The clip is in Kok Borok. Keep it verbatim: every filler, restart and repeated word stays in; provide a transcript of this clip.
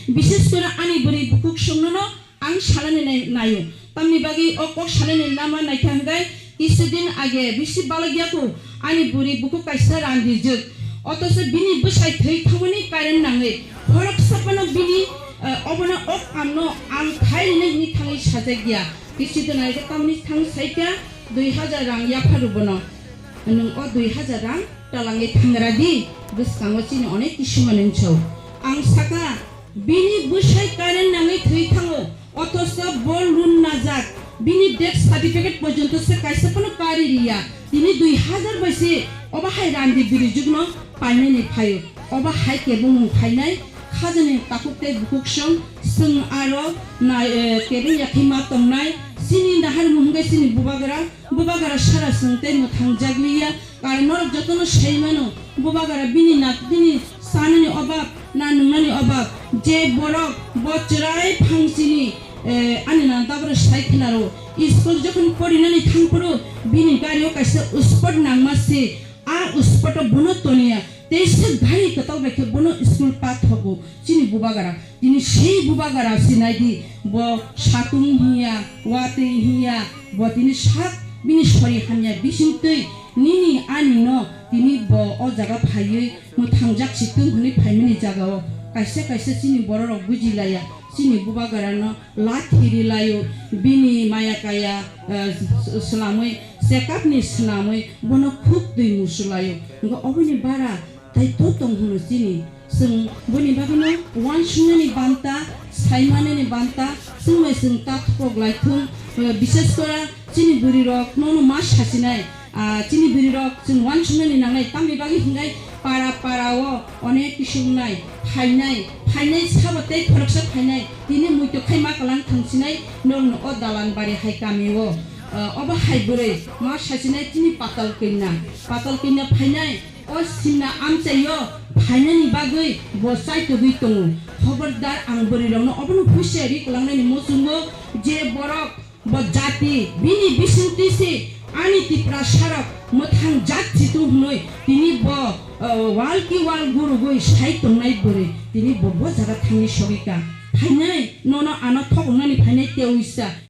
Bishes kore ani bwrwi bukhuk songnono ang sanani nai-, naio. Tamni bagwi o kok sanani lama naikha hwnkhe, kisudin age bisi balok yaku ani bwrwi bukhuk kaisa randijwk. Otoso bini bwsai thwi thangmani current nangwi khoroksa phano bini, eh, obono o kamno ang khai rwnai hwnwi thangwi sajak ya. Kisudin age tamni thang saikha dui hajar rang yapharu bono. Nwng o dui hajar rang talangwi thangra di, bwskango chini onek kisu manwi chao. Ang saka, bini bwsai current nangwi thwi thango, othocho bo loan najak, bini death certificate porjonto se kaisa phano kari riya. Tini dui hajar bai se obo hai randi birijwkno painani phaio. Obo hai kebengmung phainai, khajani takhuk tei bukhuk song, chwng aro nai, eh, kebeng yakhi ma tongnai, chini naharmung hwnkhe chini bubagra, bubagra sara chwng tei mwthang jakliya, karon norok jotono sai mano, bubagra bini na, bini chanani obab, na nwngnani obab, je borok bo chwrai phang chini, eh, ani na tabra sai khnaro, school jokhon porinani thangphuru bini gario kaisa uspot nangma se, a uspoto bono toniya, teisa gari kwtal bai khe bono school pathogo chini bubagra. Tini sei bubagra sinai di, bo satung hiya, watwi hiya, bo tini sak bini sori hamya bisingtwi nini ani no tini bo o jaga phaiwi mwthangjak si tong hwnwi phaimani jagao kaisa kaisa chini bororok bujilaiya, chini bubagrano lathi rilaio, bini maya kaya, eh, s-, s-, swnamwi, chekapni swnamwi bono khuk twi musulaio. Hwnkhe oboni bara tai to tong hwno chini. Chwng boni bagwino uansuknani banta, saimanani banta, chwng bai chwng ta thupok lai thung, eh, bishes kora chini bwrwirok nono ma sachinai, ah, chini bwrwirok chwng uansuknani nangnai, tamni bagwi hwnkhe para para o onek kisu wngnai, phainai, phainai sabo tei khoroksa phainai, tini muitu khai ma kwlang thangsinai, norokno o dalan bari hai kami o, ah, obo hai bwrwi ma sachinai chini patal kanya, patal kanya phainai. O simna amchaio phainani bagwi bo chaitogwi tongo. Khobordar ang bwrwirokno obono husiari kwlangnani muchungo je borok bo jati bini bisingtwi se ani Tiprasarok mwthang jat situ hwnwi tini bo, uh, wal ki wal gurugwi sai tongnai bwrwi tini bo, bo jaga thangwi sogwi ka. Phainai nono ano thok wngnani phainai tei wisa.